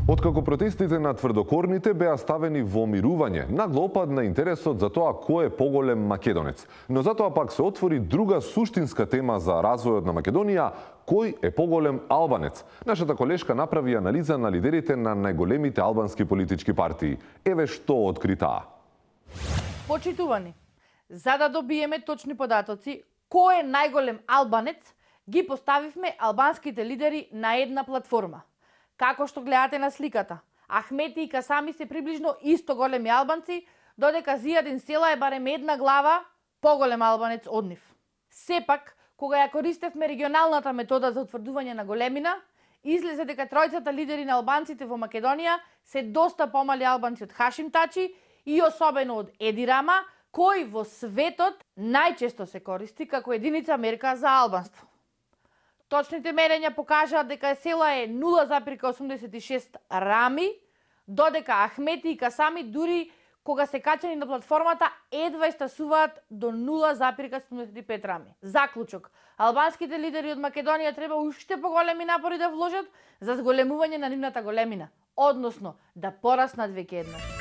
Откако протестите на тврдокорните беа ставени во мирување, нагло опадна интересот за тоа кој е поголем македонец. Но затоа пак се отвори друга суштинска тема за развојот на Македонија – кој е поголем албанец. Нашата колешка направи анализа на лидерите на најголемите албански политички партии. Еве што откри таа. Почитувани, за да добиеме точни податоци кој е најголем албанец, ги поставивме албанските лидери на една платформа. Како што гледате на сликата, Ахмети и Касами се приближно исто големи албанци, додека Зијадин Села е барем една глава поголем албанец од нив. Сепак, кога ја користевме регионалната метода за утврдување на големина, излезе дека тројцата лидери на албанците во Македонија се доста помали албанци од Хашим Тачи и особено од Еди Рама, кој во светот најчесто се користи како единица мерка за албанство. Точните мерења покажаат дека Села е 0,86 рами, додека Ахмети и Касами дури кога се качени на платформата едва стасуваат до 0,75 рами. Заклучок, албанските лидери од Македонија треба уште поголеми напори да вложат за зголемување на нивната големина, односно да пораснат веќе еднаш.